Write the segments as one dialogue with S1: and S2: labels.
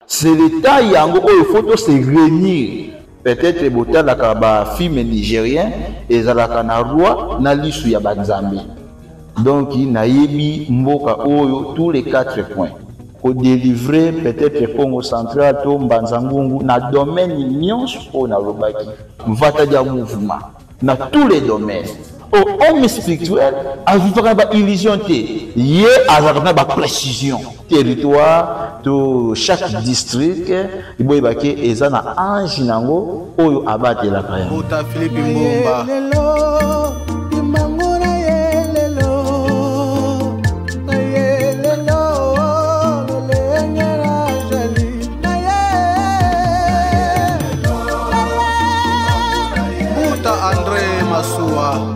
S1: C'est le temps yango oyo faut to se réunir. Peut-être botalaka ba film nigérien ezalaka na roi na lisu ya ba nzambe. Donc nayebi mboka oyo tous les quatre coins. Ko délivrer peut-être Congo central to Mbanza Ngungu na domaine nyonso oyo nalobaki. Mvata dia mouvement na tous les domaines. O homme spirituel avivaka na ba illusion te, ye azalaka na ba précision. Territoire to chaque district boyeba ke eza na ange nango oyo abatelaka yango.
S2: Mbuta Philippe Mbumba. Mbuta Andre Masuwa.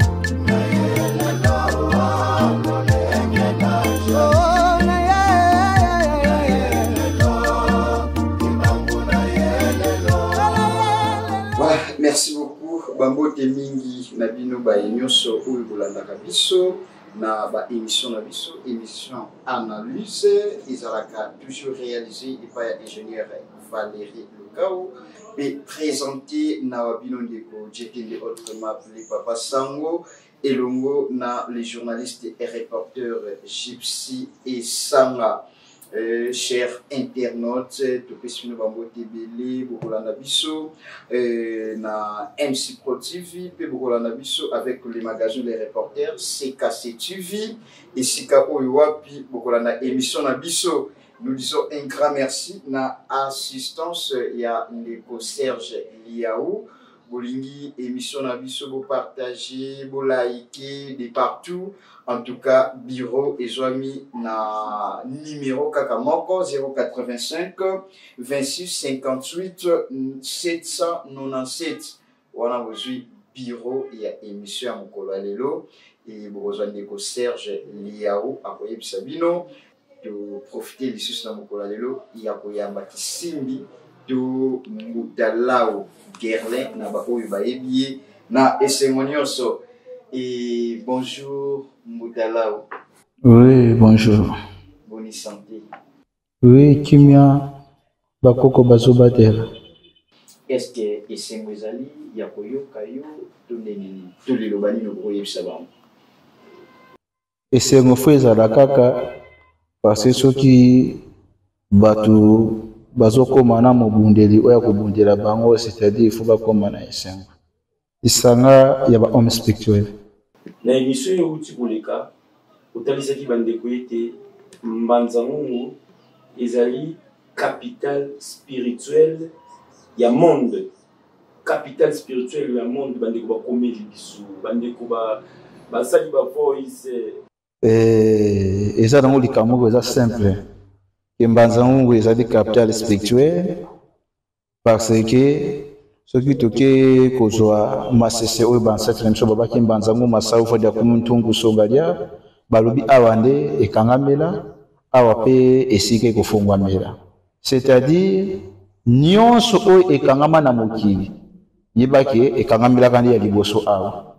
S3: Voilà, merci beaucoup bambote mingi na bino baye nyonso oyo bolandaka biso na ba émission na biso émission analyse ezalaka toujours réalisé epai ya ingénieur Valérie Lukau mpe présenté na wa bino ndeko Jetende autrement appelé Papa Sango elongo na les journalistes et reporteurs Gypsy Esanga. Euh, chers internautes topesi bino bambote ebele bokolanda biso euh, na mc pro tv mpe bokolanda biso avec le magazine les reporters ckc tv esika oyo wapi bokolanda émission na biso. Nous disons un grand merci na assistance ya ndeko Serge Liaou. Bolingi émission na biso bo partager, bo liker de partout. En tout cas, bureau ezwami na numéro kaka moko 085 26 58 797. Wana bozwi bureau ya émission ya mokolo ya lelo e bokozwa ndeko Serge Liaou akoyebisa bino. To profiter lisusu na mokolo ya lelo ya koyamba Kisimbi to Mbuta Lao Guerlain na baoyo bayebi ye na esengo nyonso. Et bonjour Mbuta Lao.
S1: Oui, bonjour.
S3: Boni santé.
S1: Oui, kimia bakoko bazobatela.
S3: Est-ce que esengo ezali ya koyoka yo to ndenge nini? To liloba nini okoyebisa bango?
S1: Esengo fo ezala kaka parce que soki bato bazokoma na mobundeli oyo akobundela bango, c'est-à-dire fo bakoma na esengo. Lisanga ya ba hommes spirituels.
S4: Na emission oyo euti koleka, otalisaki bandeko ete Mbanza Ngungu ezali capitale spirituelle ya monde. Capitale spirituelle ya monde, bandeko bakomeli biso, bandeko basali ba voice.
S1: Eza nango likambo moko eza simple ke Mbanza Ngungu ezali capitale spirituelle parce que soki toke kozwa masese oyo ba ancêtre na biso babaki Mbanza Ngungu masau fadi ya kumu ntungu songalia, balobi awa nde ekangamela, awa pe esika ekofongwamela. C'est-à-dire nyonso oyo ekangama na mokili yebaki ekangamelaka nde ya liboso awa,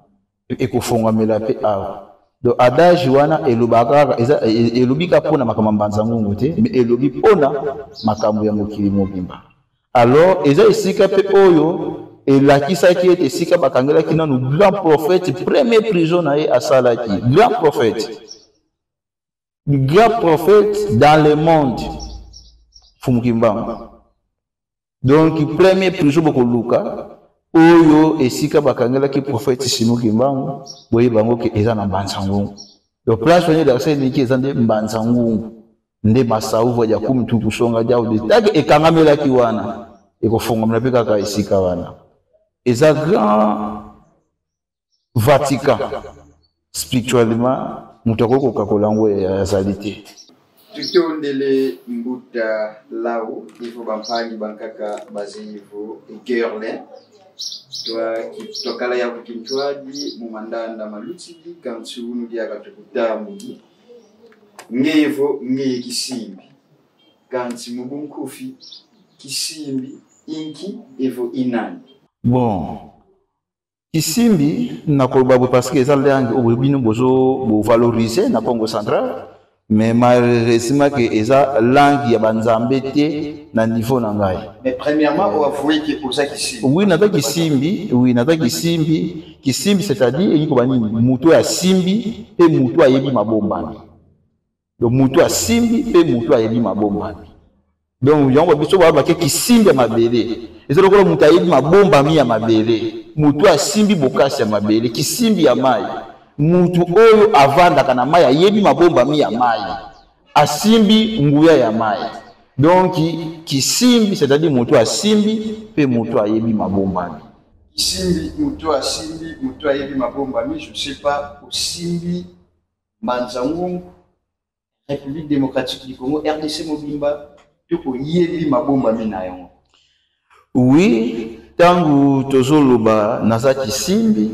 S1: ekofongwamela pe awa. Donc adage wana elobaka kaka, eza, elobi kaka mpona makambo ya Mbanza Ngungu te, mais elobi mpona makambo ya mokili mobimba. Alors eza esika pe oyo elakisaki ete esika bakangelaki nanu grand prophète, premier prison na ye asalaki, grand prophète, grand prophète dans le monde, Mfumu Kimbangu. Donc premier prison bokoluka oyo esika bakangelaki prophète Simon Kimbangu, boyeba yango ke eza na Mbanza Ngungu. Donc place wana elakisa eliki eza nde Mbanza Ngungu, nde masauva ya kumi tu kusonga diau de take ekangamelaki wana, ekofongamela pe kaka esika wana. Eza grand Vatican spirituellement, moto akoki kokakola yango azali te.
S3: Tutondele Mbuta Lau ivo bampangi bankaka bazeivo Guerlain twakala ya kukintwadi mu mandanda malutidi kantsunu diaka tukutambudi ngevo ngeye kisimbi kanti mubunkufi kisimbi inki evo inani.
S1: Bon, kisimbi nakoloba boye parce que eza langue oyo bino bozo bovaloriser na Congo central. Mais malheureusement que eza langue ya banzambe te na niveau na ngai.
S3: Mais premièrement, oavoué ke oza kisimbi.
S1: Oui, naza kisimbi. Oui, naza kisimbi. Kisimbi, c'est-à-dire elingi koba nini? Moto oyo asimbi mpe moto ayebi mabombami. Donc moto asimbi mpe moto ayebi mabombami. Donc yango biso balobake kisimbi ya mabele eza lokola moto ayebi mabombami ya mabele, moto asimbi bokasi ya mabele, kisimbi ya mai, moto oyo avandaka na mai ayebi mabombami ya mai, asimbi nguya ya mai. Donc kisimbi, c'est-à-dire moto asimbi mpe moto ayebi mabombami.
S3: Kisimbi, moto asimbi, moto ayebi mabombami. Je sais pas, osimbi Mbanza-Ngungu, République démocratique du Congo, RDC mobimba, to oyebi mabombami na yango?
S1: Oui, ntango tozoloba naza kisimbi,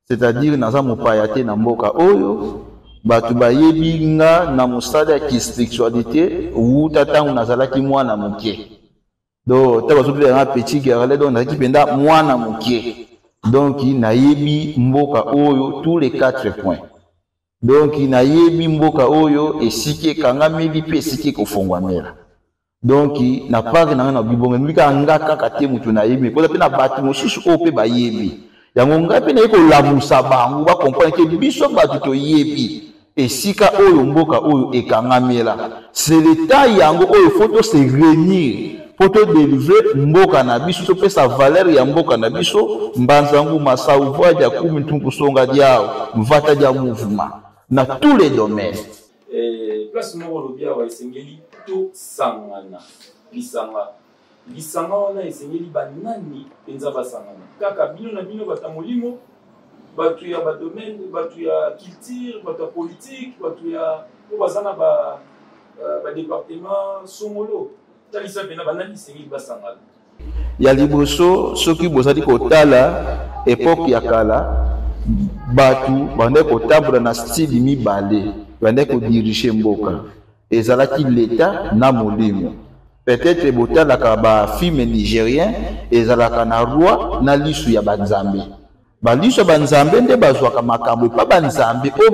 S1: c'est-à-dire naza mopaya te na mboka oyo. Bato bayebi nga na mosala ya kispiritualité wuta ntango nazalaki mwana moke. Donc ntango bazobela nga petit guerrier, donc nazalaki mpenza mwana moke. Donc nayebi mboka oyo tous les quatre points. Donc nayebi mboka oyo esika ekangameli mpe esika ekofongwamela. Donc na part na ngai na bibongo elobi kaka nga kaka te moto nayebi, koza mpe na bato mosusu oyo mpe bayebi yango. Ngai mpe naye kolamusa bango bacomprendre ke biso bato toyebi esika oyo mboka oyo ekangamela. C'est le temps yango oyo faut to se réunir mpo todélivre mboka na biso, topesa valeur ya mboka na biso. Mbanzangu masauva dia kumi ntunkusonga diao mvata dia mouvement na tous les domaines.
S4: Place moko olobi awa, esengeli tosangana, lisanga. Lisanga wana esengeli banani mpenza basangana? Kaka bino na bino bato ya molimo, bato ya badomaine, bato ya culture, bato ya politique, bato ya oyo baza na badepartement songolo? Talisa mpena banani esengeli basangana.
S1: Ya liboso, soki bozali kotala epoke ya kala, bato bandaki kotambola na style mibale, bandaki kodirige mboka, ezalaki leta na molimo. Peut-être botalaka bafilme nigérien, ezalaka na roi na lisu ya banzambe. Baliso ya banzambe nde bazwaka makambo epa banzambe oyo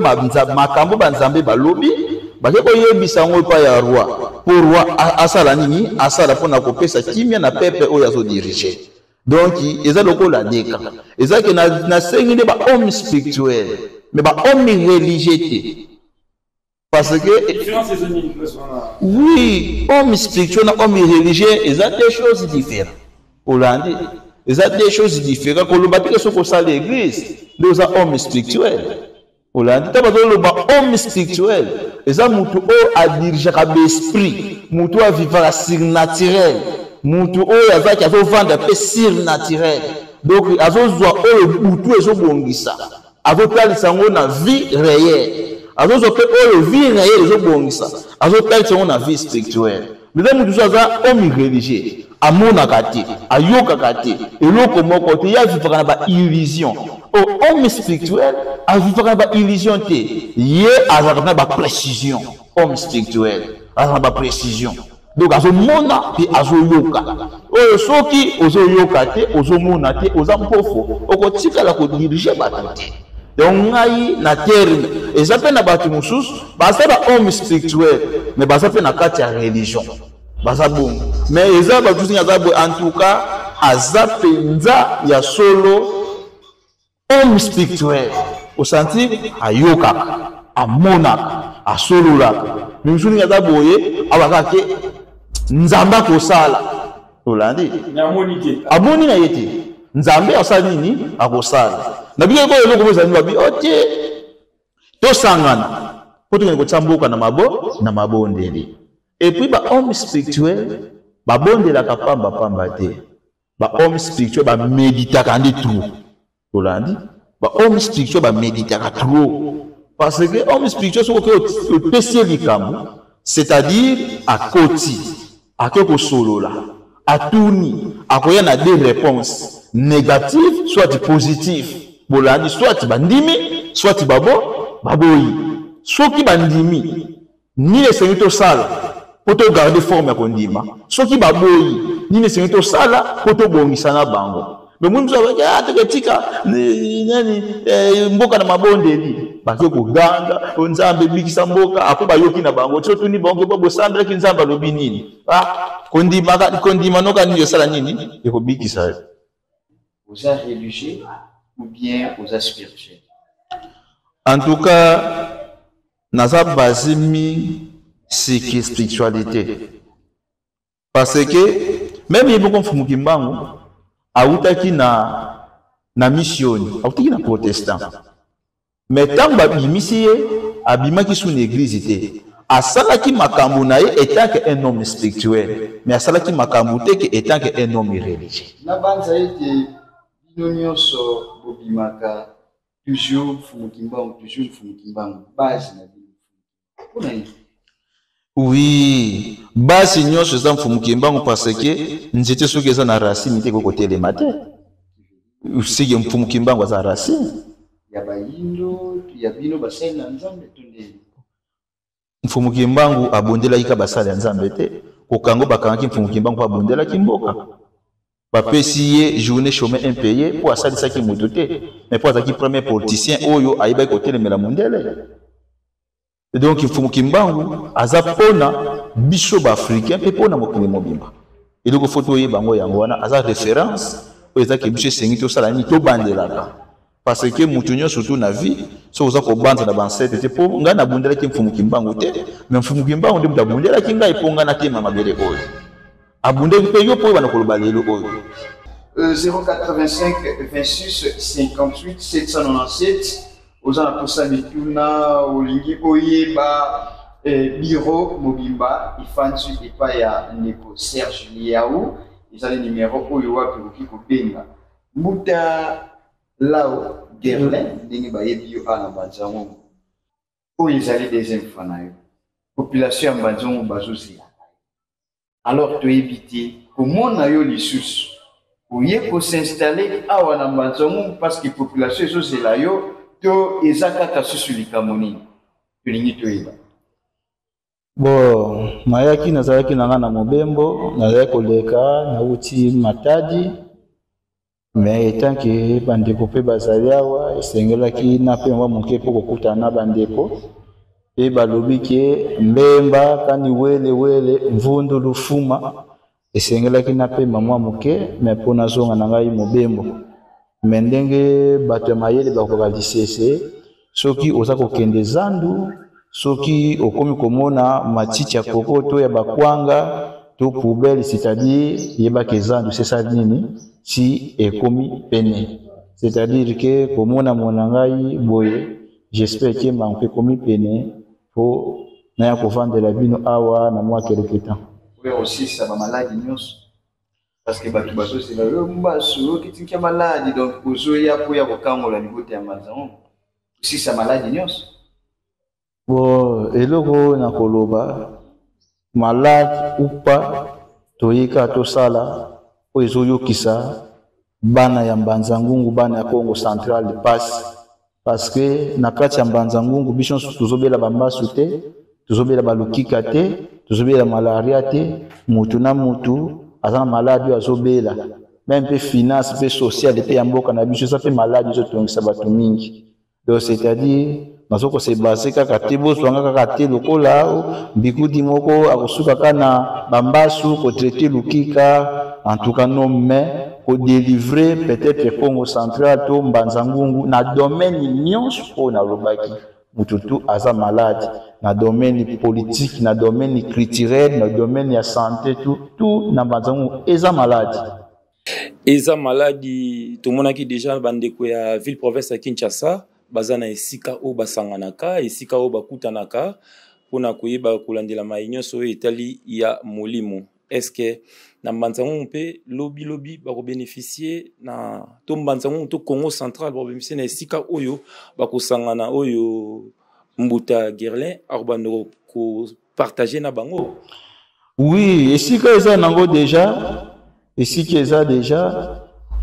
S1: makambo banzambe balobi, bake koyebisa yango epai ya roi mpo roi asala nini? Asala mpona kopesa kimia na peuple oyo azodirige. Donc eza lokola deka eza ke nasengi nde bahomme spirituel, mais bahomme religieux te, parce que oui, homme spirituel na homme religieux eza deux choses différentes. Olandi, eza deux choses différentes. Koloba te soki osala église nde oza homme spirituel. Olandi, ntango bazoloba homme spirituel, eza motu oyo adirigeaka baesprit, motu oyo avivaka surnaturel, motu oyo azalaki azovanda mpe surnaturel. Donc azozwa oyo butu ezobongisa, azotalisa yango na vie réelle, azozwa mpe oyo vie réelle ezobongisa, azotalisa yango na vie spirituelle. Mais motu mosusu aza homme religieux, amonaka te, ayokaka te, eloko moko te, ye avivaka na baillusion. O homme spirituel avivaka na baillusion te, ye azalaka na baprécision. Homme spirituel azalaka na baprécision, donc azomona mpe azoyoka. Oyo soki ozoyoka te, ozomona te, oza mpofo, okotikala kodirige bato te. Donc ngai na terme, eza mpe na bato mosusu baza ba homme spirituel, mais baza mpe na kati ya religion, baza bongo. Mais eza bato mosusu aza boye, en tout cas aza mpenza ya solo homme spirituel, osanti ayokaka, amonaka, asololaka. Mais mosusu ndenge aza boye, awaka ke Nzambe akosala. Olandi, amoni na ye te Nzambe asala nini, akosala na bino oyo eloko bozali babi o te. Tosangana mpo tokende kotia mboka na mabo na mabondeli. Et puis bahomme spirituel babondelaka pamba pamba te. Bahomme spirituel baméditaka nde trop. Olandi, bahomme spirituel baméditaka trop, parce que homme spirituel, soki oke opesi ye likambo, c'est-à-dire akoti, ake kosolola, atuni, akoya na deux réponses, négative soit positive. Bolandi, soit bandimi, soit babo baboyi. Soki bandimi, nini esengi tosala mpo togarde forme ya kondima? Soki baboyi, nini esengi tosala mpo tobongisa na bango? Me mwi mosusu abaki ah, toketika nani eh, mboka na mabondeli, bake koganga o Nzambe bikisa mboka. Apo bayoki na bango ti otuni bango po bosambelaki Nzambe alobi nini? Ah, kondima kondima noka nini osala nini ekobikisa yo.
S3: Oza religieux ou bien oza spirituel?
S1: En tout cas naza base mingi siki spiritualité, parce que même ye moko Mfumu Kimbangu awutaki na missioni, awutaki na protestant, mais ntango babimisi ye abimaki su na église te, asalaki makambo na ye etant que un homme spirituel, mais asalaki makambo te ke etant que un homme religieux.
S3: Nabanza ete bino nyonso bobimaka toujours Mfumu Kimbangu, toujours Mfumu Kimbangu, base na bino mpona nini?
S1: Oui, base nyonso eza Mfumu Kimbangu, parce que nzete soki eza na racine te ekoki kotelema te. Sike Mfumu Kimbangu aza racine
S3: ya bayindo ya bino basali na Nzambe to ndeni?
S1: Mfumu Kimbangu abondelaki ka basali ya Nzambe te. Kokango bakangaki Mfumu Kimbangu mpo abondelaki mboka. Bapesi ye journée chômé impayé mpo asalisaki moto te, mais mpo azalaki premier politicien oyo ayebaki kotelemela mondele. Donc Mfumu Kimbangu aza mpona biso baafricain mpe mpona mokili mobimba. Eloko fo toyeba yango, yango wana aza référence oyo ezaki biso esengi tosala nini, tobandelaka, parce que moto nyonso tu na vie soki oza kobanza na bancêtre te. Mpo ngai nabundelaki Mfumu Kimbangu te, mais Mfumu Kimbangu nde moto abundelaki ngai mpo ngai natema mabele oyo abundeli mpe yo mpo oyebana koloba lelo oyo.
S3: 085 26 58 797, oza na posa mituna, olingi oyeba biro mobimba efandi epai ya ndeko Serge Liau, ezali numero oyo wapi okoki kobenga Mbuta Lao Guerlain ndenge bayebi yo awa na Mbanza-Ngungu. Oyo ezali deuxième fois na yo, population ya Mbanza-Ngungu bazozela. Alors toyebi te komona yo lisusu oye kosinstalle awa na Mbanza-Ngungu parce que population ezozela yo, to eza kaka susu likambo nini tolingi toyeba?
S1: Bon, nayaki, nazalaki na ngai na mobembo, nazalaki koleka, nauti Matadi, mais etant que bandeko mpe bazali awa, esengelaki na mpe mwa moke mpo kokutana na bandeko. Mpe balobi ke mbemba kani wele wele mvundu lufuma, esengelaki na pema mwa moke, mais mpo nazonga na ngai mobembo. Me ndenge bato ya mayele bakoka lisese, soki oza kokende zandu, soki okomi komona matiti ya koko to ya bakwanga to poubelle, c'est-à-dire yebaki zandu sesali nini si ekomi pene. C'est-à-dire ke komona mona ngai boye, j'espère ke manko ekomi pene mpo naya kovandela bino awa na mwa quelque temps.
S3: Oyo osisa bamaladi nyonso, parce que bato bazozela yo mbasu okitinkia maladi, donc ozoya mpo ya kokangola libota ya Mbanza-Ngungu, osisa maladi nyonso.
S1: Bon, eloko oyo na koloba, malade ou pas, toyika tosala oyo ezoyokisa bana ya Mbanza-Ngungu, bana ya Congo central passe, parce que na kati ya Mbanza-Ngungu biso nyonso tozobela bambasu te, tozobela balukika te, tozobela malaria te. Mutu na mutu aza na maladi oyo azobela, meme mpe finance mpe sociale mpe ya mboka na biso eza mpe maladi ezotongisa bato mingi. Donc c'est-à-dire nazo kose base kaka te, bozwanga kaka te lokola mbikudi moko akosuka kaka na bambasu kotraite lukika, en tout cas non, mais kodelivre peut-être Congo central to Mbanza-Ngungu na domaine nyonso oyo nalobaki. Mutu tu aza malade na domaine politique, na domaine culturel, na domaine ya santé, tout tout na Mbanza-Ngungu eza malade.
S4: Eza maladi. Tomonaki deja bandeko ya ville province ya Kinshasa baza na esika oyo basanganaka, esika oyo bakutanaka mpona koyeba kolandela mai nyonso oyo etali ya molimo. Est-ce na Mbanza-Ngungu mpe lobi lobi bakobénéficie na to Mbanza-Ngungu to Congo central bakobénéficie na esika oyo bakosangana, oyo Mbuta Guerlain akobanda kopartage na bango?
S1: Oui, esika eza nango deja, esika eza deja.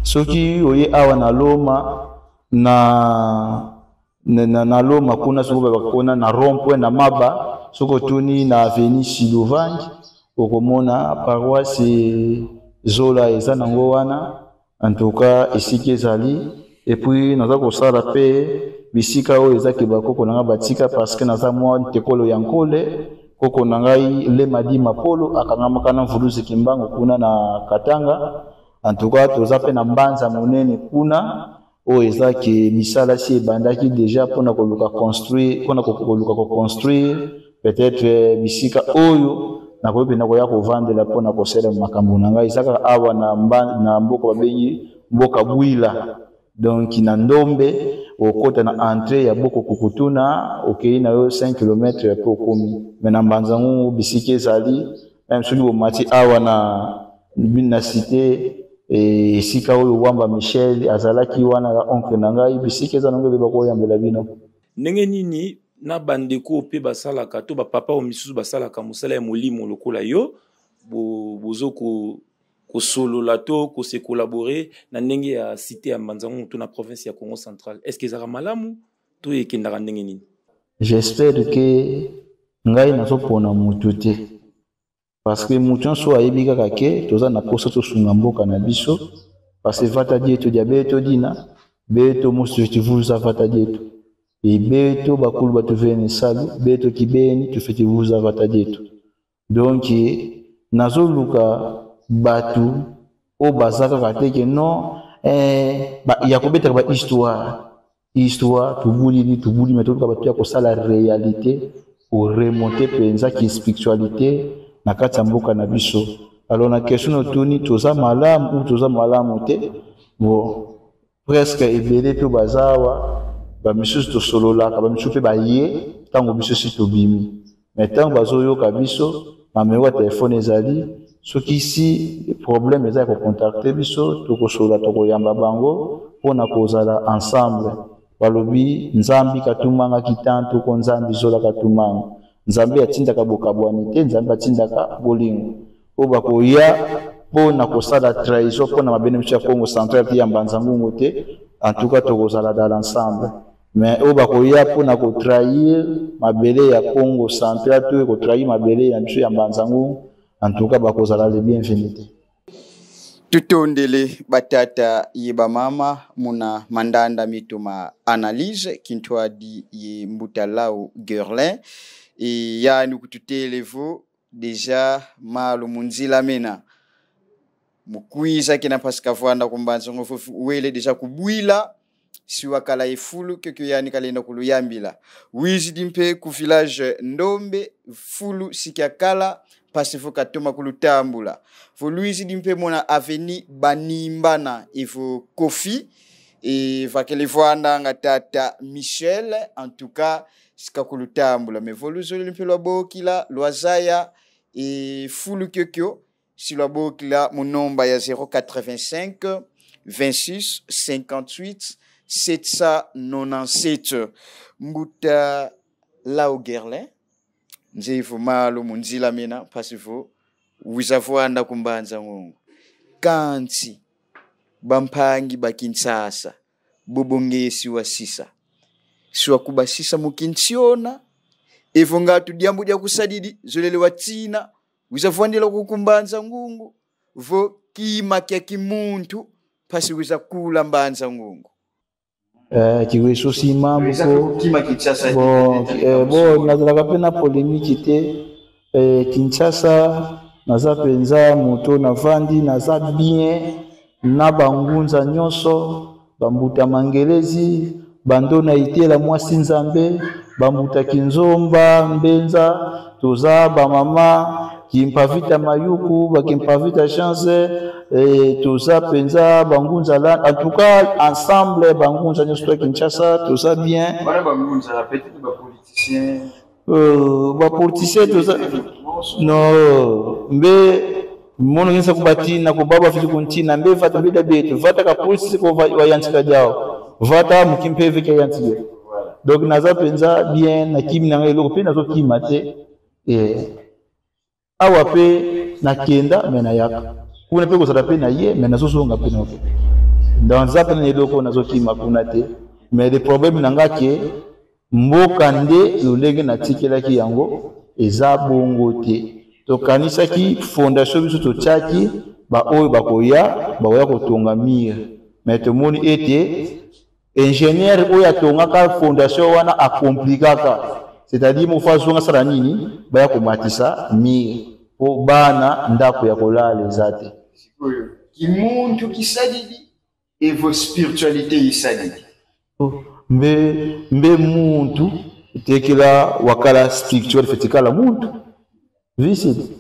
S1: Soki oye awa na Loma, na Loma kuna, soki babaka kuna na rond point na Maba, soki otuni na avenue Siluvangi, okomona paroisse Zola eza nango wana. En tout cas esika ezali et puis naza kosala pe bisika oyo eza ke bakoko na ngai batika parce que naza mwa ntekolo ya nkole. Koko na ngai Lema Dima Polo akangamaka na Mvuluzi Kimbangu kuna na Katanga. En tout cas toza pe na mbanza monene kuna oyo eza ke misala si ebandaki deja mpona koluka construire, mpona koluka ko construire peut-être bisika oyo nakoki mpenza koya kovandela mpona kosala makambo na ngai. Eza kaka awa na mboka babengi mboka Bwila, donc na Ndombe, okota na entrée ya Boko Kukutuna, okei na yo 5 kilomètres mpe okomi. Mais na Mbanza Ngungu bisika ezali, même soki bomati awa na cité esika oyo Wamba Michel azalaki wana ya oncle na ngai, bisika eza nango ebeba koyambela bino.
S4: Ndenge nini na bandeko mpe basalaka to bapapa oyo misusu basalaka mosala ya molimo lokola yo, bozo kosolola to kose collaborer na ndenge ya cité ya Mbanza Ngungu to na province ya Congo central? Est-ce que ezalaka malamu to ekendaka ndenge nini?
S1: J'espère que ngai nazopona mutu te, parce que mutu nyonso ayebi kaka ke toza na posa tosunga mboka na biso, parce que vata dieto dia beto dina beto mosu tuvuza vata dieto e beto bakulu batu vene salu beto kibeni tufetivuza vata dieto. Donc nazoluka batu oyo baza kaka te ke non, ya kobetaka ba histoire, histoire tubulini tubuli, mais toluka bato ya kosala réalité, koremonter mpenza ki spiritualité na kati ya mboka na biso. Alors na question otuni, toza malamu ou toza malamu te, bon, presque ebele mpe baza awa, bamisusu tosololaka, bamisusu mpe baye ntango biso si tobimi, mais ntango bazoyoka biso, mamero ya telefone ezali, soki si problème eza ya kocontacte biso, tokosolola, tokoyamba bango mpona kozala ensemble. Balobi Nzambi katumanga kitantu ko Nzambi zola katumanga. Nzambe atindaka bokabwani te, Nzambe atindaka bolingo. Oyo bakoya mpona kosala trahison mpona mabene biso ya Congo central te, ya Mbanza Ngungu te, en tout cas tokozala dans l'ensemble. Mais oyo bakoya mpona kotrahir mabele ya Congo central to kotrahir mabele ya biso ya Mbanza Ngungu, en tout cas bakozala les bienvenus te.
S3: Tutondele batata ye bamama muna mandanda mituma analyse kintwadi ye mbutalau Gerlin e yani kututelevo deja malu munzila mena mukwiza kina pasika vwanda kumbanza ngofu wele deja kubwila siwakala efulu keko yani kalenda kuluyambila wizi dimpe ku village Ndombe fulu sikiakala pasifu katoma kulutambula voluizi dimpe mona avenue Banimbana evo Kofi e vakele vwanda nga tata Michel en tout cas sikakulutambula mais voluzo limpe lwa bokila lwazaya e fulu kyokyo si lwa bokila munomba ya 085 26 58 797 mbuta lao Gerlin nzevu malo munzila mena pasivu wizavuanda kumbanza ngongo kanti bampangi bakinsasa bobongesi wa sisa siwa kubasisa mukinsiona evo ngatu diambu dia kusadidi zolele wa tina wizavuandila kukumbanza ngungu vo kima kya kimuntu pasi wiza kula mbanza ngungu.
S1: Kiweso sima moko. Bon, bon, nazalaka mpe na polémique te. Kinshasa naza mpenza moto navandi, naza bien na bangunza nyonso, bambuta mangelezi, bando na itela mwasi nzambe, bambuta kinzomba mbenza, toza bamama kimpavita mayuku, bakimpavita chance, toza mpenza bangunza la, en tout cas ensemble bangunza nyonso to Kinshasa toza bien.
S3: Wana bangunza peut-être ba politiciens.
S1: Ba politiciens toza no mbe mono ngisa kubatina kubaba fitu kuntina mbe vata mbe dabetu vata ka polisi ko va yantika jao vata mukimpeve ke yantika. Donc naza mpenza bien na kimi na ngai eloko mpe nazokima te. Awa mpe nakenda me nayaka kuna mpe kozala mpe na ye me nazozonga mpe noke. Donc naza mpe na eloko nazokima kuna te. Mais le problème na nga ke mboka nde lolenge natikelaki yango eza bongo te. Tokanisaki fondation biso totiaki Baoyo bakoya, bakoya kotonga mur. Mais tomoni ete ingénieur oyo atongaka fondation wana akomplikaka, c'est-à-dire mofo azonga asala nini, baya komatisa mur mpo bana ndako ya kolala eza te.
S3: Sikoyo kimuntu kisalili evo spiritualité isalili.
S1: Oh, mbe mbe muntu tekela wakala spirituel fetikala muntu visite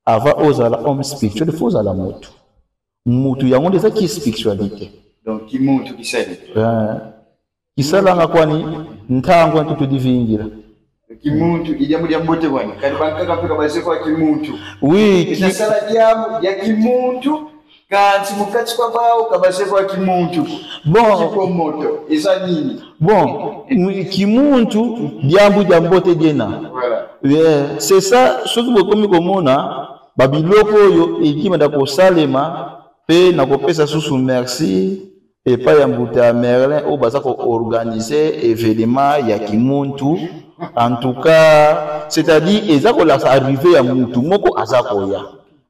S1: avant ozala homme spirituel faut ozala mutu. Mutu yango nde eza ki spiritualité.
S3: Donc kimuntu kisali
S1: kisalanga kwani ntango ntu tudivingira
S3: kimuntu ijambo lya mbote kwani kali bankaka mpeka bazeko kimuntu.
S1: Oui,
S3: kisala jambo ya kimuntu kanti mukati kwa bao kabazeko kimuntu.
S1: Bon,
S3: kiko moto eza nini?
S1: Bon, kimuntu jambo lya mbote diena.
S3: Voilà.
S1: Yeah, c'est ça soki bokomi komona babiloko oyo ekimanda kosalema pe nakopesa susu merci epai ya mbuta ya Merlin oyo baza koorganize événement ya kimuntu. En tout cas, c'est-à-dire eza kolakisa arrivée ya mutu moko aza koya.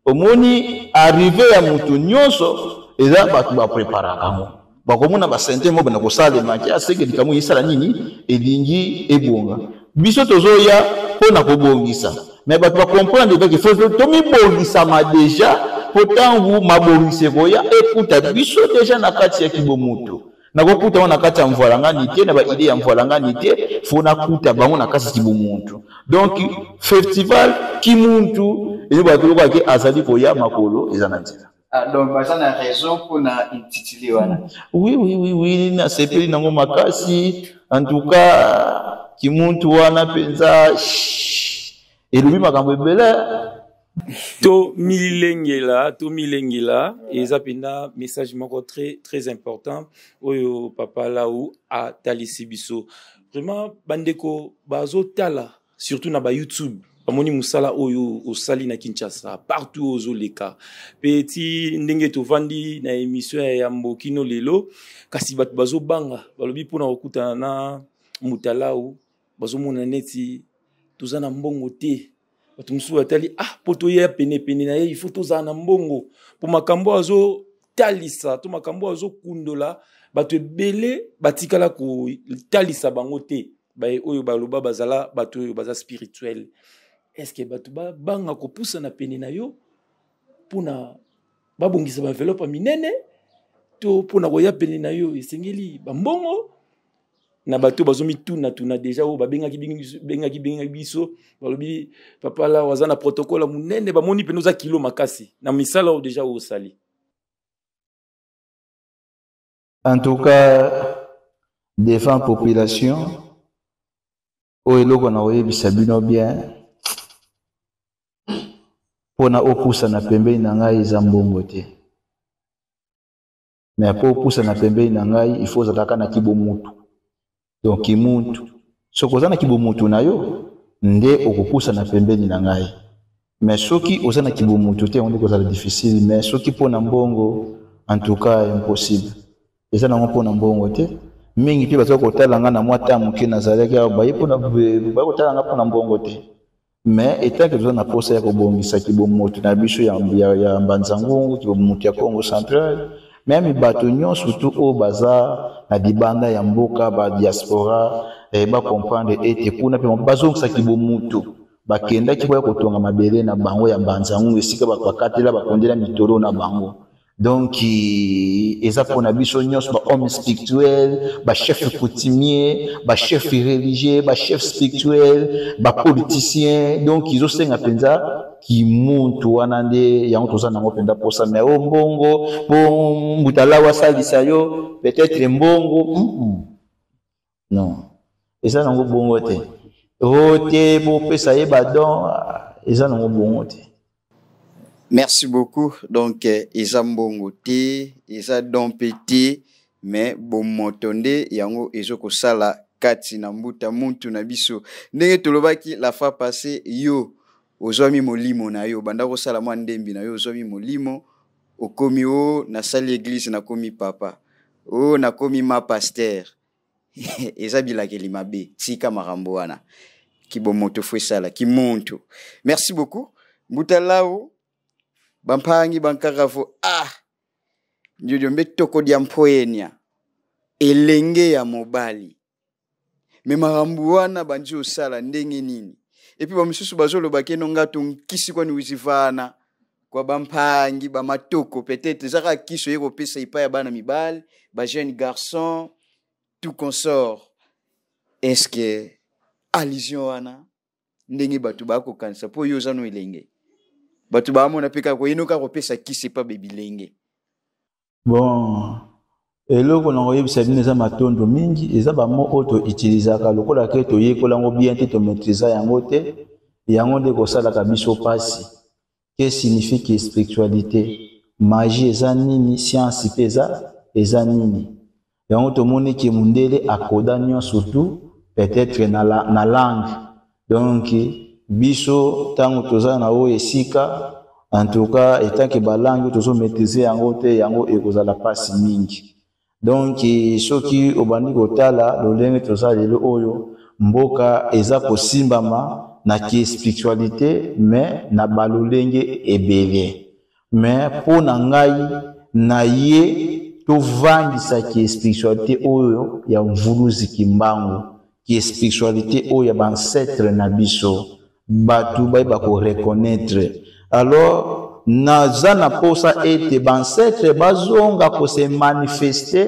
S1: Omoni arrivée ya mutu nyonso eza bato bapreparaka yango. Bakomona basente moko bana kosalema ki aseke likambo esala nini elingi ebonga. Biso tozoya mpo na kobongisa. Mais bato bacomprendre que faut tomibongisama déjà mpo ntango mabongisi ekoya ekuta biso déjà na kati ya kibomoto. Nakokuta bango na kati ya mvwalangani te, na ba idée ya mvwalangani te, faut nakuta bango na kati ya kibomoto. Donc festival kimuntu ezo bato lokola ke azali koya makolo eza na nzela.
S3: Ah, donc baza na raison mpona intitulé wana.
S1: Oui, oui, oui, oui, nasepeli nango makasi. En tout cas kimuntu wana mpenza elobi makambo ebele.
S4: To milengela, to milengela, eza mpenza message moko très, très important oyo papa Lau atalisi biso. Vraiment bandeko bazotala surtout na ba YouTube, bamoni mosala oyo osali na Kinshasa partout ozoleka pe ti ndenge tovandi na émission ya yambo kino lelo, kasi bato bazobanga balobi mpona kokutana na Mutalau bazomona neti toza na mbongo te. Bato mosusu batali, ah, po toya penepene na ye, il faut tozala na mbongo po makambo azotalisa to makambo azokundola bato ebele batikala kotalisa bango te. Baye oyo baloba bazala bato oyo baza spirituel. Est-ce que bato babanga kopusa na pene na yo mpona babongisa ba enveloppe ya minene to mpona koya pene na yo esengeli bambongo? Na bato bazomituna-tuna déjà oyo babengaki bengaki bengaki biso, balobi papa la aza na protocole ya monene, bamoni pene oza kilo makasi na misala oyo déjà oyo osali.
S1: En tout cas, devant population oyo eloko na koyebisa bino bien mpona opusana pembeni na ngai eza mbongo te. Mais po opusana pembeni na ngai, il faut ozalaka na kibomutu. Donc kimuntu, soki oza na kibomutu na yo nde okopusana pembeni na ngai. Mais soki oza na kibomutu te, yango nde kozala difficile. Mais soki mpona mbongo, en tout cas impossible. Eza nango mpona mbongo te. Mingi mpe baza kotala nga na mwa temps moke nazalaki awa, baye mpona, baye kotala nga mpona mbongo te. Mais etant que toza na posa ya kobongisa kibomoto na biso ya Mbanza-Ngungu, kibomoto ya Congo central, même bato nyonso tu oyo baza na libanda ya mboka, ba diaspora, ba comprendre ete kuna mpe bazongisa kibomoto. Bakendaki koya kotonga mabele na bango ya Mbanza-Ngungu, esika bakatela bakondela mitolo na bango. Donc eza mpona biso nyonso ba hommes spirituels, ba chefs coutumiers, ba chefs religieux, ba chefs spirituels, ba politiciens. Donc izosenga mpenza kimuntu wana nde yango toza nango mpenza posa. Mais o mbongo po Mutalawu asalisa yo peut-être mbongo, non, eza nango bongo te. O te bopesa ye ba don, eza nango bongo te.
S3: Merci beaucoup. Donc eza mbongo te, eza don pe te, mais bomoto nde yango ezokosala kati na mbuta muntu na biso. Ndenge tolobaki la fois passée, yo ozwami molimo na yo, banda kosala mwa ndembi na yo, ozwami molimo, okomi o nasali église, nakomi papa, o nakomi ma pasteur. Eza bilakeli mabe, tika makambo wana. Kibomoto fo esala, kimuntu. Merci beaucoup. Mbuta Lau, Bampangi bankakavo ah njojo mbe toko dia mpoyenia elenge ya mobali me makambo wana bandi osala ndenge nini? Epuis bamosusu bazoloba keno nga tonkisi kwani wizivana kwa bampangi bamatoko peut-être eza kaka kisi oye kopesa epai ya bana mibali bajeune garçon tout consort. Est-ce que allusion wana ndenge bato bakokanisa mpo yo oza no elenge, bato baamona mpe kaka koyeno kaka kopesa kisi epa bebilenge?
S1: Bon, eloko na koyebisa bino eza matondo mingi, eza bamo oyo toutilisaka lokola ke toyekola yango bien te, tomaîtrisa yango te, yango nde kosalaka biso mpasi. Que signifie que spiritualité? Magie eza nini? Science mpe eza nini? Yango tomoni ke mundele akoda nyonso tout peut-être na langue. Donc biso ntango toza na oyo esika, en tout cas etant que balangue tozo maîtriser yango te, yango ekozala mpasi mingi. Donc soki obandi kotala lolenge toza lelo oyo, mboka eza kosimbama na ki spiritualité mais na balolenge ebele. Mais mpo na ngai na ye tovandisa ki spiritualité oyo ya Mvuluzi Kimbangu, ki spiritualité oyo ya bancêtre na biso, bato bayeba koreconnaître. Alors naza na posa ete bancêtre bazonga kose manifester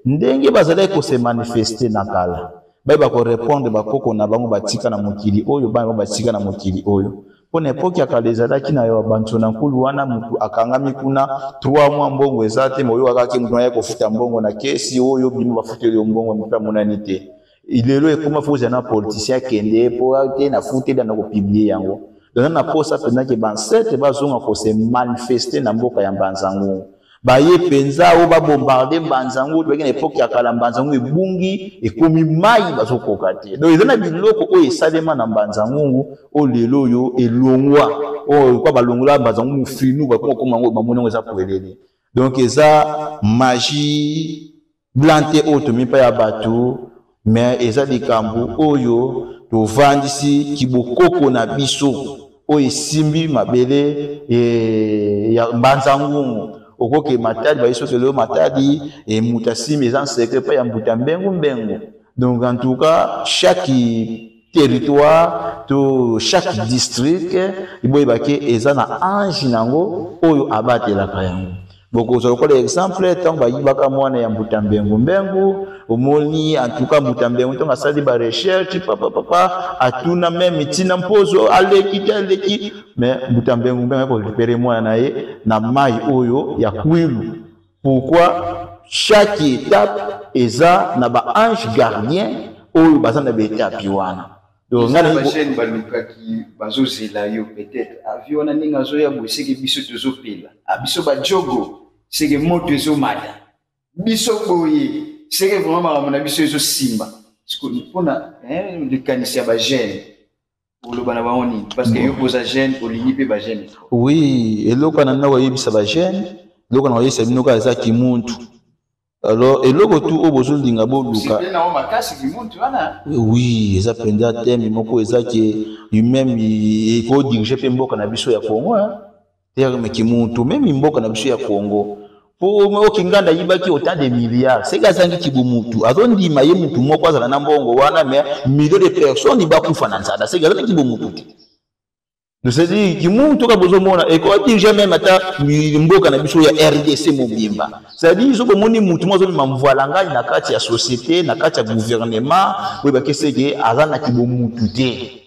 S1: ndenge bazalaki kose manifester na kala, bayeba korépondre bakoko na bango batika na mokili oyo, bana bango batika na mokili oyo. Mpo na epoke ya kala ezalaki na yo banto na nkulu wana, mutu akangami kuna 3 mois, mbongo eza te, moyo kaka mutu aya kofuta mbongo na kesi oyo bino bafuteli yo mbongo, moto amonani te. Lelo ekoma fo ozala na politicien akende po te na futeli na kopublier yango. Donc na posa mpenza ke bancêtre bazonga kose manifester na mboka ya Mbanza-Ngungu. Baye mpenza oyo babombarde Mbanza-Ngungu, tobaki na epoke ya kala Mbanza-Ngungu ebungi, ekomi mai bazokoka te. Donc eza na biloko oyo esalema na Mbanza-Ngungu oyo lelo oyo elongwa, oyo kwa balongola Mbanza-Ngungu finu bakoma kokoma yango, bamoni yango eza polele. Donc eza magie blanc te oyo tomi mpa ya bato, mais eza likambo oyo tovandisi kibokoko na biso oyo esimbi mabele ya Mbanza-Ngungu. Okoke Matadi, bayi soki lelo Matadi e moto asimbi eza secret mpa ya mbuta mbengu mbengu. Donc en tout cas chaque territoire to chaque district boyebake eza na ange nango oyo abatelaka yango. Bokozwa lokola exemple ntango bayibaka mwana ya mbuta mbengu mbengu, omoni en tout cas mbuta mbengu ntango asali ba recherche papa papa atuna meme ntina mpozo aleki te aleki, mais mbuta mbengu mbengu akorécupérer mwana na ye na mai oyo ya Kwilu. Pourquoi chaque étape eza na ba ange gardien oyo baza na ba étape wana?
S3: Donc nga na bajeune balukaki bazozela yo peut-être avi wana ndenge azoya boye, seke biso tozopela a biso bajogo, seke moto ezomata biso boye, seke vraiment makambo na biso ezosimba. Mpona likanisi ya bajeune, oloba na bango nini? Parce que yo koza jeune, olingi mpe bajeune.
S1: Oui, eloko wana ndako oyebisa bajeune, eloko na koyebisa bino kaka eza kimuntu. Alors eloko tu oyo bozolinga boluka oui, eza mpenza teme moko eza ke même ekodirige mpe mboka na biso ya Congo, terme kimuntu, meme mboka na biso ya Congo. Po oki nganda ayibaki autant de milliards, seke azangi kibomutu, azondima ye mutu moko azala na mbongo wana, mais millions de personnes bakufa na nzala, seke azangi kibomutu te. C'est-à-dire kimuntu kaka bozomona ekodirige meme ata mboka na biso ya RDC mobimba. C'est-à-dire soki omoni mutu moko azomema mvoila ngai na kati ya société, na kati ya gouvernement, oyebaki seke aza na kibomutu te,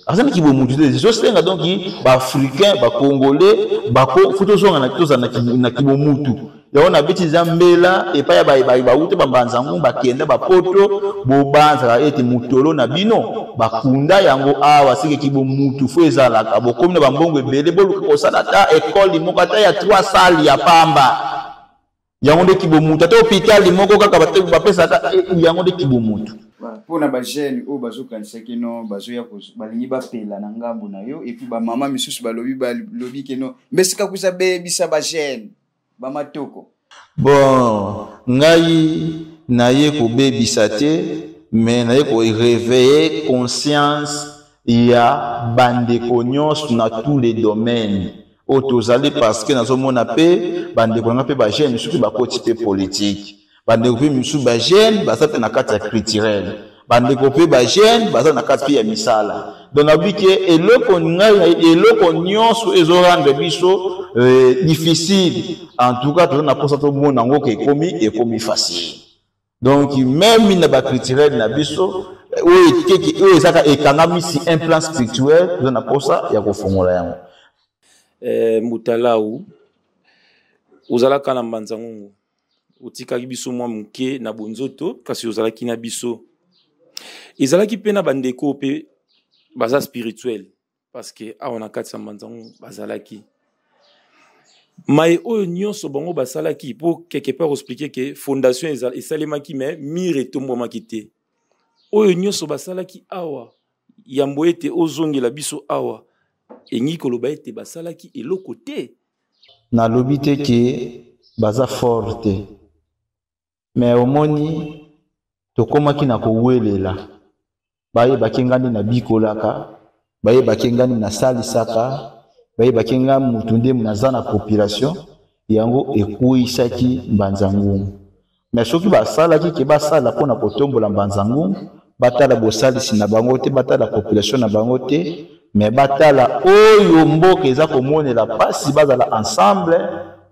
S1: aza na kibomutu te. Ezosenga donc baafricain, bacongolais bako fu tozonga tozala na kibomutu. Yango na beti eza mbela epai ya bauta bambanza-ngungu bakenda bapoto, bobanzaka ete motolo na bino bakunda yango awa, seke kibomutu fo ezalaka. Bokomi na bambongo ebele, boluka kosala ata ekole moko ata ya 3 salles ya pamba, yango nde kibomutu. Ata hôpital moko kaka bapesaka, yango nde kibomutu.
S3: Mpona bajeune oyo bazokanisa keno bazoya balingi bapela na ngambo na yo, et puis bamama misusu balobi keno mbesika kusa beyebisa bajeune bamatoko.
S1: Bon, ngai naye kobebisa te, mais naye koréveiller conscience ya bandeko nyonso na tous les domaines. Oyo tozali parce que nazomona mpe bandeko na nga mpe bajeune misusu mpe bakoti mpe politike, bandeko mpe misusu bajeune baza mpe na kati ya culturel, bandeko mpe bajeune baza na kati mpe ya misala. Donc nayebi ke eloko ngai, eloko nyonso ezorendre biso difficile. En tout cas toza na mposa tomona yango ke ekomi facile. Donc même na baculturel na biso oyo ekeki, oyo ezaka ekangami si un plan spirituel, toza na mposa ya kofongola yango.
S4: Mbuta Lau, ozalaka na Mbanza Ngungu, otikaki biso mwa moke na bonzoto, kasi ozalaki na biso. Ezalaki mpe na bandeko mpe baza spirituel, parce que awa na kati ya Mbanza Ngungu bazalaki maye oyo nyonso bango basalaki mpo quelque part expliquer ke fondation esalemaki, mais mur etombwamaki te. Oyo nyonso basalaki awa yambo ete ozongela biso awa, engi koloba ete basalaki eloko te?
S1: Nalobi te ke baza fort te, mais omoni tokomaki na kowelela. Bayebaki nga nde nabikolaka, bayebaki nga nde nasalisaka, bayebaki nga mutu nde naza na population. Yango ekweyisaki Mbanza Ngungu. Mais soki basalaki ke basala mpona kotombola Mbanza Ngungu, batala bosalisi na bango te, batala population na bango te, mais batala oyo mboka eza komonela mpasi, bazala ensemble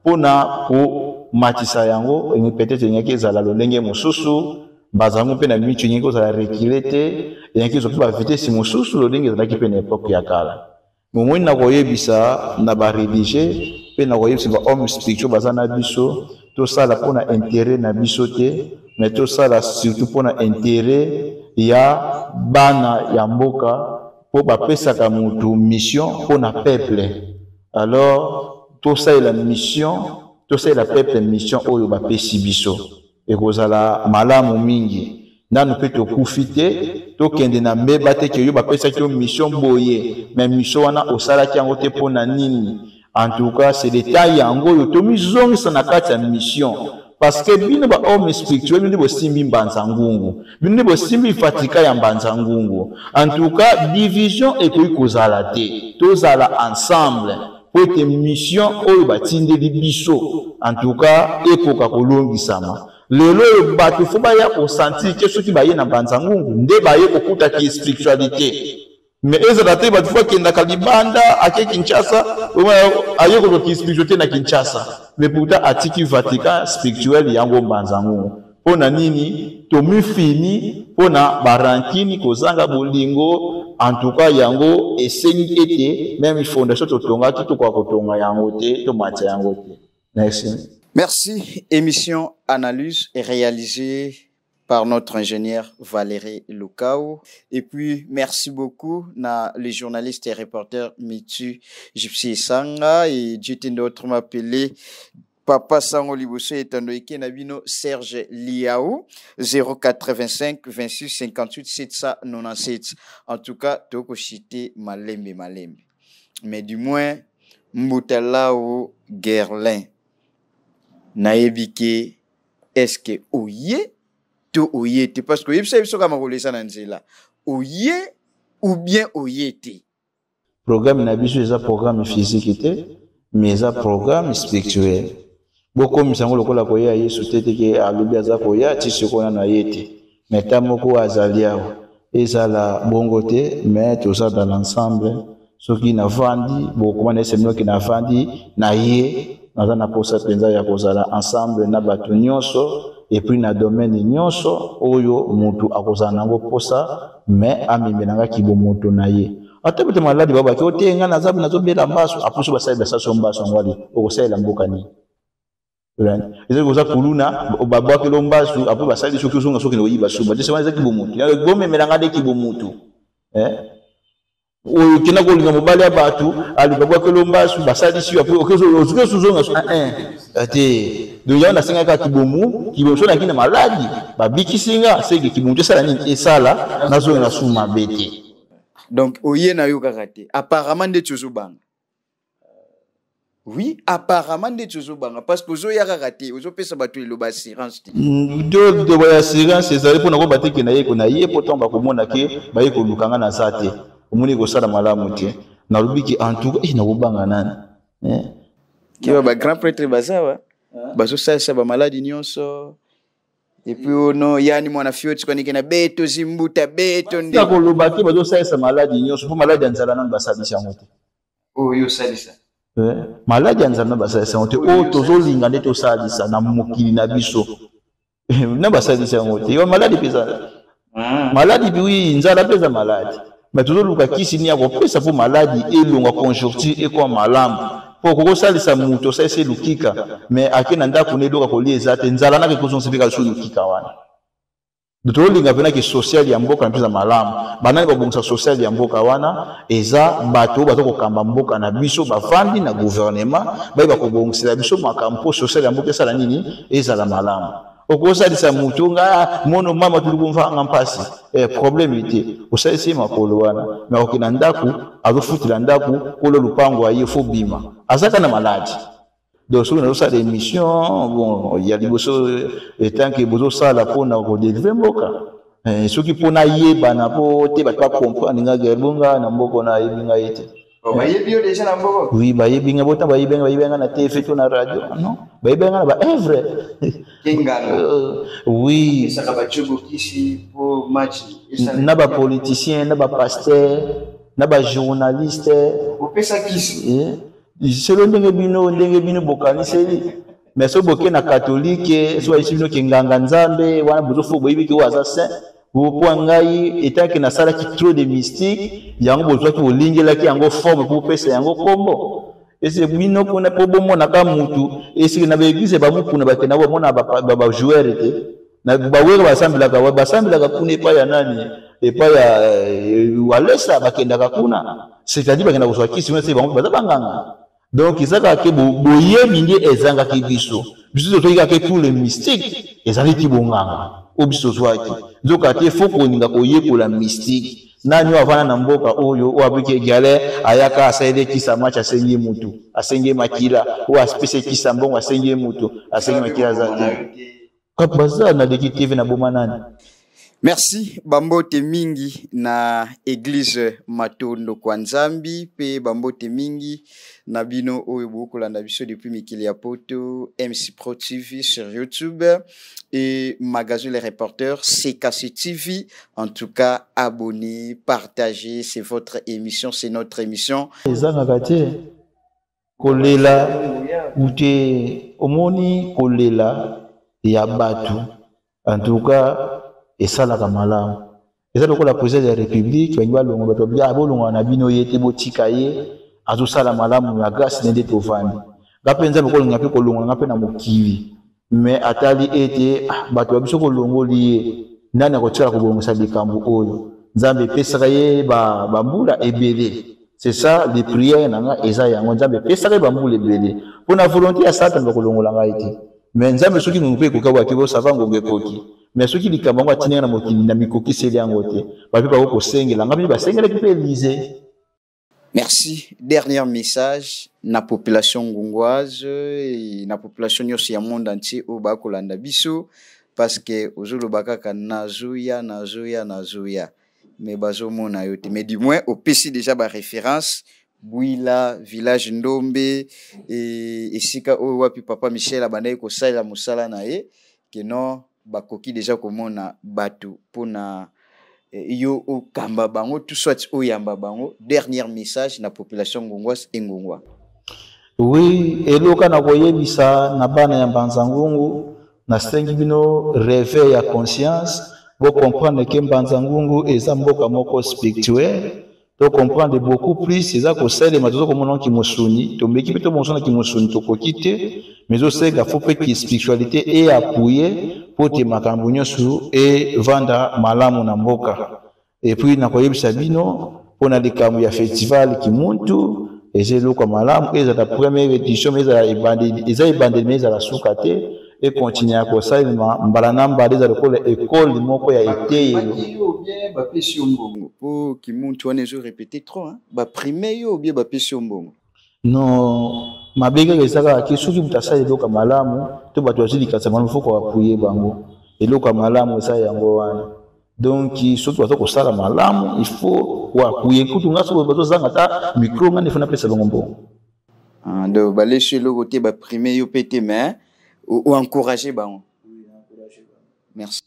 S1: mpona komatisa yango, peut-être elingaki ezala lolenge mosusu. Mbanza yango mpe na mitu elingaki kozala rekile te, elingaki ezwa mpe bavitesi mosusu lolenge ezalaki mpe na epoke ya kala. Momoni, na koyebisa na bareligieux mpe na koyebisa bahomme spirituel baza na biso, tosala mpona intérêt na biso te, mais tosala surtout mpona intérêt ya bana ya mboka, mpo bapesaka motu mission mpona peuple. Alors tosalela mission, tosalela peuple mission oyo bapesi biso, ekozala malamu mingi. Nanu mpe tokufi te, tokende na mbeba te ke yo bapesaki yo mission boye, mais mission wana osalaki yango te, mpo na nini? En tout cas c'est le temps yango oyo tomizongisa na kati ya mission, parce que bino bahomme spirituel, bino nde bosimbi Mbanza Ngungu, bino nde bosimbi Vatican ya Mbanza Ngungu. En tout cas division ekoki kozala te, tozala ensemble po ete mission oyo batindeli biso en tout cas ekoka kolongisama. Lelo oyo bato fo baya kosentir ke soki baye na Mbanza Ngungu nde baye kokuta ki spiritualité. Mais ezala te bato fo bakendaka libanda, ake Kinshasa, aye kozwa ki spiritualité na Kinshasa, mais pourtant atiki Vatican spirituel yango Mbanza Ngungu. Mpo na nini tomifini mpo na barankini, kozanga bolingo? En tout cas yango esengi ete meme fondation totongaki, tokoka kotonga yango te, tomatisa yango te. Merci.
S3: Merci. Émission Analyse est réalisée par notre ingénieur Valérie Lukao. Et puis, merci beaucoup na les journalistes et reporters Mitu Gypsy Sanga et Dieu autrement appelé Papa Sango Liboso etando eke na bino Serge Liao 085 26 58 797. En tout cas, toko citer malembe malembe. Mais du moins, Mbutalao Gerlin nayebi ke est-ce que oye to oye te, parce que oyebisa biso kaka makolo eza na nzela, oye ou bien oye te?
S1: Programme na biso eza programme physique te, mais eza programme spirituel. Bokomisa yango lokola koya Yesu te, te ke alobi aza koya ti sikoyo nano aye te, mais ta moko azali awa, ezala bongo te. Mais toza dans l'ensemble. Soki navandi bokoma na eseminoki, navandi na ye, naza na posa mpenza ya kozala ensemble na bato nyonso, et puis na domaine nyonso oyo motu akozala nango posa, mais amemelanga kibomoto na ye. Ata bete maladi babaki ote nga naza nazobela mbaso, apusu basali basaso mbaso yango ali okosalela mboka nini? Ezali koza kuluna, babwakelo mbasu, apo basali soki ozonga soki oyiba suba te, wana ezaki bomotu. Bomemelanga nde kibomotu. Oyo okenda kolinga mobali ya bato, alinga bwakelo mbasu, basalisi yo, apo ozoki ozonga te. Donc yango nasengaki kaka kibomu kibomu. So naki na maladi, babikisi nga, seke kibomu esala nini? Esala nazonga su mabe te.
S3: Donc oye na yo kaka te, apparemment ndeti ozobanga. Oui, apparemment ndeti ozobanga, parce que ozoya kaka te, ozopesa bato eloba assurance te.
S1: Loba ya assurance ezali mpona koyeba te ke naye na ye, mpo ntango bakomona ke baye koluka nga naza te, omoni kosala malamu te. Nalobi ke en tout cas nakobanga nani? Eh?
S3: Kiba ba grand prêtre baza wa bazosalisa bamaladi nyonso epuis ono yani mwana fioti kwanike na beto zimbuta beto
S1: nde koloba te bazosalisa maladi nyonso mpo maladi ya nzala nano basalisi yango te.
S3: Oyo osalisa
S1: eh, maladi ya nzala nano basalisa yango te. Oyo tozolinga nde tosalisa na mokili na biso na basalisi yango te. Maladi mpe eza maladi mpe, wi, nzala mpe eza maladi, me tozoluka kisi nini ya kopesa mpo maladi elongwa, conjoncture ekoma malamu. Mpo okokosalisa moto, osalisi lukika, me ake na ndako na eloko kolia eza te, nzala naka ekozongisa mpe kaka lukika wana. Tozolinga mpena ke social ya mboka na biso eza malamu. Banani babongisa social ya mboka wana? Eza bato oyo baza kokamba mboka na biso, bavandi na gouvernement, bayeba kobongisela biso makambo mpo social ya mboka esala nini, ezala malamu. Okosalisa motu nga mono mama tuli kumvanga mpasi, eh, problème te, osalisi ye makolo wana, me akokende na ndako, azofutela ndako, kolo lupango aye fo bima, azaka na maladi. Donc soki nazosala émission, bon, ya liboso etant ke bozosala mpona kodelivre mboka, eh, soki mpona yebana mpo te bato bacomprendre nga Gerbo, nga na mboka nayebi ngai te.
S3: Bayebi yo déjà na mboka?
S1: Oui, bayebi nga bota, bayebi nga, bayebi nga na TV to na radio, non, bayebi nga na ba œuvre.
S3: Kengana.
S1: Oui.
S3: Esaka bachogo kisi po match.
S1: Na ba politicien, na ba pasteur, na ba journaliste.
S3: Opesa kisi.
S1: Eh, solo ndenge bino bokaniseli, mais so boke na katolike, so bayebisi bino ke nganga nzambe wana bozofo, boyebi ke oyo aza saint. Mpo ngai etake nasalaki trop de mystique, yango bozwaki, bolingelaki yango forme mpo bopesa yango kombo. Ese bino kuna mpo bomonaka mutu esike na baeglise bamukuna bakenda bomona bajoueur te, na bawera basambelaka, basambelaka kuna epai ya nani, epai ya Walesa, bakendaka kuna, c'est-à-dire bakenda kozwa kisi kuna, se bango baza banganga. Donc eza kaka ke boyebi nde ezangaki biso. Biso tozwaki kaka ke tout le mystique ezalaki bonganga oyo biso tozwaki, nzoka te fo kolinga koyekola mystique. Nani oyo avanda na mboka oyo, oyo abiki egale, ayaka asaleli ekisa match, asengi ye mutu, asengi ye makila, oyo apesi ekisa mbongo, asengi ye mutu, asengi makila, aza te. Kaka baza naleki TV na boma nani.
S3: Merci, bambote mingi na église Matondo kwa Nzambi, pe bambote mingi na bino oyo bokolanda biso depuis mikili ya poto, MC Pro TV sur YouTube et magazine Les Reporters CKC TV. En tout cas, abonnez, partagez, c'est votre émission, c'est notre émission.
S1: Ezangaka te kolela ute, omoni kolela ya bato, en tout cas esalaka malamu. Eza lokola président ya république, balingi balonga bato, babi bolongana na bino ye te, botika ye, azosala malamu na grâce nde tovandi. Nga mpe Nzambe kolinga mpe kolongola nga mpe na mokili, me atali ete ah, bato ba biso kolongoli ye, nani akotikala kobongisa likambo oyo? Nzambe epesaka ye bambula ebele. C'est ça les prières na nga, eza yango. Nzambe epesaka ye bambula ebele mpo na volonté ya Satan bakolongola ngai te, mais Nzambe soki ngongo mpe ekoki awaki bosava ngongo ekoki, mais soki likambo yango atindi nga na mokili na mikokiseli yango te, bape bako kosengela nga mpe basengelaki mpe Elize.
S3: Merci. Dernier message na population ngungoise et na population nyonso ya monde entier oyo bakolanda biso, parce que ozoloba kaka nazoya, nazoya, nazoya, mais bazomona yo te. Mais du moins opesi déjà ba référence, Bwila, village Ndombe, et esika oyo wapi papa Michel abandaki kosalela mosala na ye, ke non, bakoki déjà komona bato mpona yo okamba bango, tout soit oyamba bango. Dernier message na population ngongoise et ngongwa.
S1: Oui, eloka na koyebisa na bana ya Mbanza Ngungu, nasengi bino réveil ya conscience, bocomprendre ke Mbanza Ngungu eza mboka moko spirituel. Tocomprendre beaucoup plus eza kosalema, toza komona kimosuni, tomeki mpe tobongisa kimosuni, tokoki te, mais ezosenga fo mpe ki spiritualité eappuye mpo te makambo nyonso evanda malamu na mboka. Et puis nakoyebisa bino mpona likambo ya festival Kimuntu, eza eloko ya malamu, ezala première édition, mais ezala ebandeli, eza ebandeli, mais ezala suka te, ekontinue ya kosalema mbala na mbala, eza lokola ekole moko ya eteyelo.
S3: Bien, bapesi yo mbongo po Kimuntu wana ezo répéter trop, hein? Baprime yo bien, bapesi yo mbongo?
S1: Non, mabe kaka eza kaka ke soki moto asala eloko ya malamu to bato bazwi likanisa malamu, fo koapuye bango. Eloko ya malamu eza yango wana. Donc soki baza kosala malamu, il faut koapuye. Kutu nga soki bazozanga ata micro, nga nde fo napesa bango mbongo.
S3: Ah, donc balesi eloko te, baprime yo mpe te, mais oencourage bango. Merci.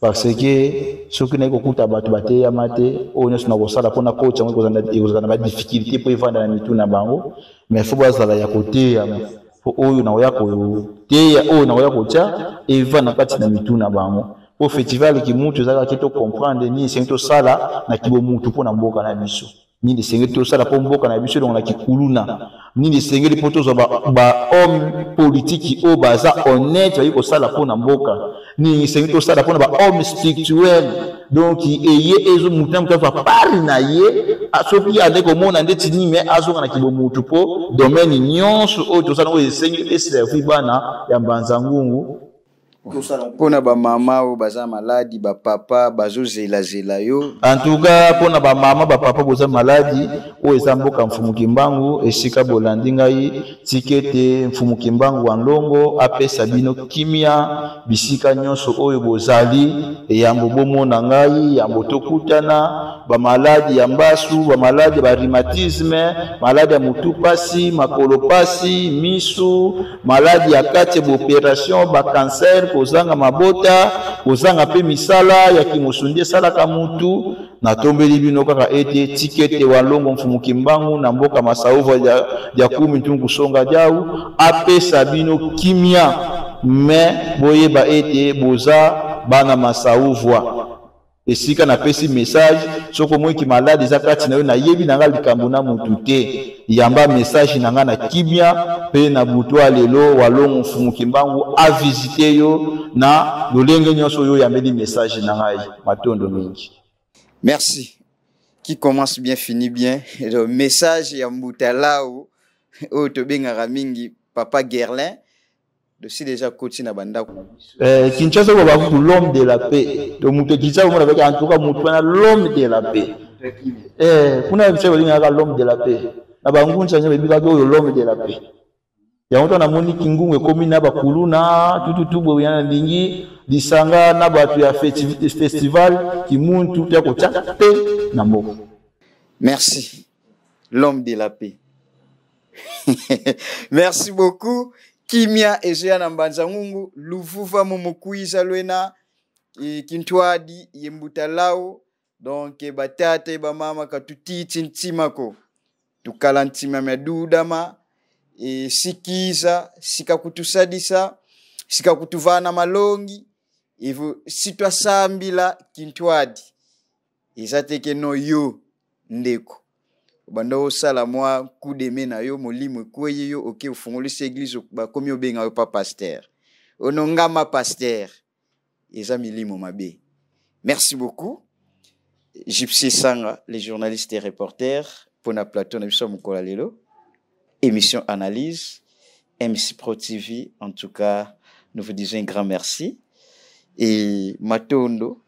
S1: Parce que soki naye kokuta bato bateyama te, oyo nyonso nakosala mpona kotya yango ekozala na badifficulté mpo evanda na mitu na bango. Mais fo bazala ya koteyama, mpo oyo nakoya koteya, oyo nakoya kotya, evanda kati na mitu na bango. Mpo festival Kimutu ezalaki to comprendre nini esengi tosala na kibomutu mpo na mboka na biso, nini esengeli tosala mpo mboka na biso elongo na kikuluna, nini esengeli mpo tozwa bahomme ba politiki oyo baza honnête, bayi kosala mpo na mboka, nini esengeli tosala mpo na bahomme spirituel. Donc eye ezo mutu na mutu azwa part na ye. Soki ande komona ndeti nini, me azonga na kibomutu, mpo domaine nyonso oyo tosala, oyo esengeli eservi bana ya Mbanza Ngungu.
S3: Mpona bamama oyo baza maladi, bapapa bazozelazela yo.
S1: En tout cas, mpona bamama, bapapa boza maladi, oyo eza mboka Mfumu Kimbangu, esika bolandi ngai, tika ete Mfumu Kimbangu wa Nlongo apesa bino kimia bisika nyonso oyo bozali. Eyambo bomona ngai, yambo tokutana, bamaladi ya mbasu, bamaladi ya barhumatisme, maladi ya motu pasi, makolo pasi, misu, maladi ya kati ya baoperation, bacancer, kozanga mabota, kozanga mpe misala ya kimosundi esalaka mutu, natombeli bino kaka ete tika ete Walongo Mfumu Kimbangu na mboka Masauva ya kumi ntungu songa diau apesa bino kimia. Me boyeba ete boza bana Masauvwa. Esika napesi message, soki omoniki maladi eza kati na yo, nayebi na nga likambo na mutu te, yamba message na nga na kimia. Mpe na butu ya lelo, Walongo Mfumu Kimbangu avisite yo na lolenge nyonso oyo oyambeli message na ngai. Matondo mingi.
S3: Merci. Qui commence bien finit bien. Le message ya Mbuta Lau oyo tobengaka mingi Papa Guerlain, dosi déjà koti na bandako na biso.
S1: Kinshasa oyo bakutu l'homme de la paix. Donc moto Kinshasa omona baki, en tout cas moto wana l'homme de la paix. Kuna biso balingaka l'homme de la paix. Na bangunza nyonso babikaki oyo l'homme de la paix. Yango to namoni Kingungu ekomi na bakuluna tututu boye, yana nalingi lisanga na bato ya festival Kimuntu ya kotya te na mboka.
S3: Merci, l'homme de la paix. Merci beaucoup. Kimia ezoya na Mbanza Ngungu, luvuva mumukwiza lwena e, kintwadi ye Mbuta Lau. Donc batata e bamama katutiti ntimako tukala ntima mya dudama e, sikiza sika kutusadisa sika kutuvana malongi ivo sitwasambila kintwadi. Eza te ke no yo ndeko obanda osala mwa coup de main na yo, molimo ekweye yo, oke ofungolisi église, bakomi obenga yo pa pasteur, onongama pasteur, eza milimo mabe. Merci beaucoup Gypsy Sanga, les journalistes et reporters, pour na plateau na biso mokolo ya lelo, émission analyse MC Pro TV. En tout cas, nous vous disons un grand merci et matondo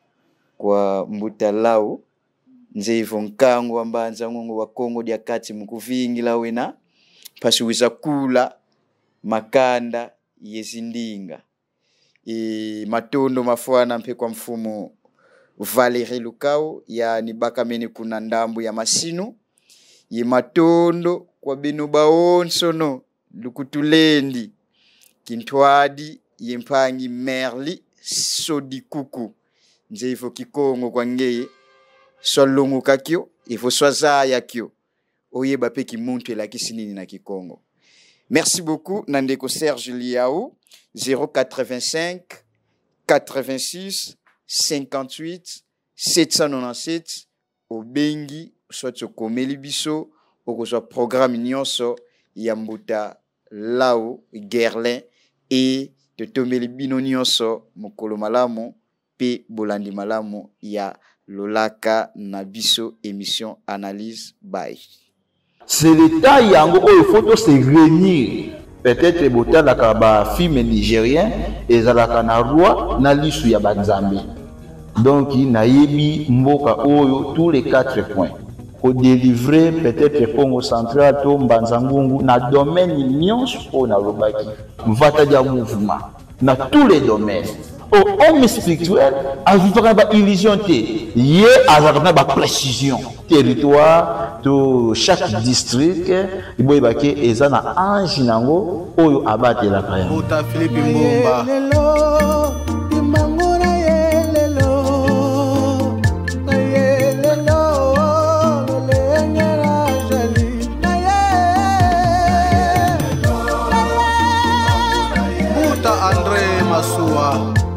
S3: kwa Mbuta Lau nzeivo nkango wa Mbanza Ngongo wa Kongo dia kati mukuvingila wena pasi wiza kula makanda yezindinga e matondo mafwana mpe kwa mfumu Valérie Lukau ya nibakameni kuna ndambu ya masinu ye matondo kwa bino baonsono lukutulendi kintwadi ye mpangi Merli Sodikuku nze ifo kikongo kwa ngeye swalongo kakio ifo swazaya kio oyeba pe kimuntu elakisi nini na kikongo. Merci beaucoup na ndeko Serge Liao 085 86 58 797. Obengi soit okomeli biso, okozwa programme nyonso ya Mbuta Lau Guerlain. E totombeli bino nyonso mokolo malamu pe bolandi malamu ya lolaka na biso émission analyse. Bye.
S1: C'est l'état yango oyo faut to se réunir. Peut-être botalaka ba film nigérien, ezalaka na roi na lisu ya banzambe. Donc nayebi mboka oyo tous les quatre coins. Kodélivrer peut-être Congo central to Mbanza Ngungu na domaine nyonso oyo nalobaki. Mvata dia mouvement na tous les domaines. O homme spirituel avivaka na baillusion te, ye azalaka na baprécision. Territoire to chaque district, boyebake eza na ange nango oyo abatelaka yango.
S2: Mbuta Philippe Mbumba. Mbuta André Masuwa.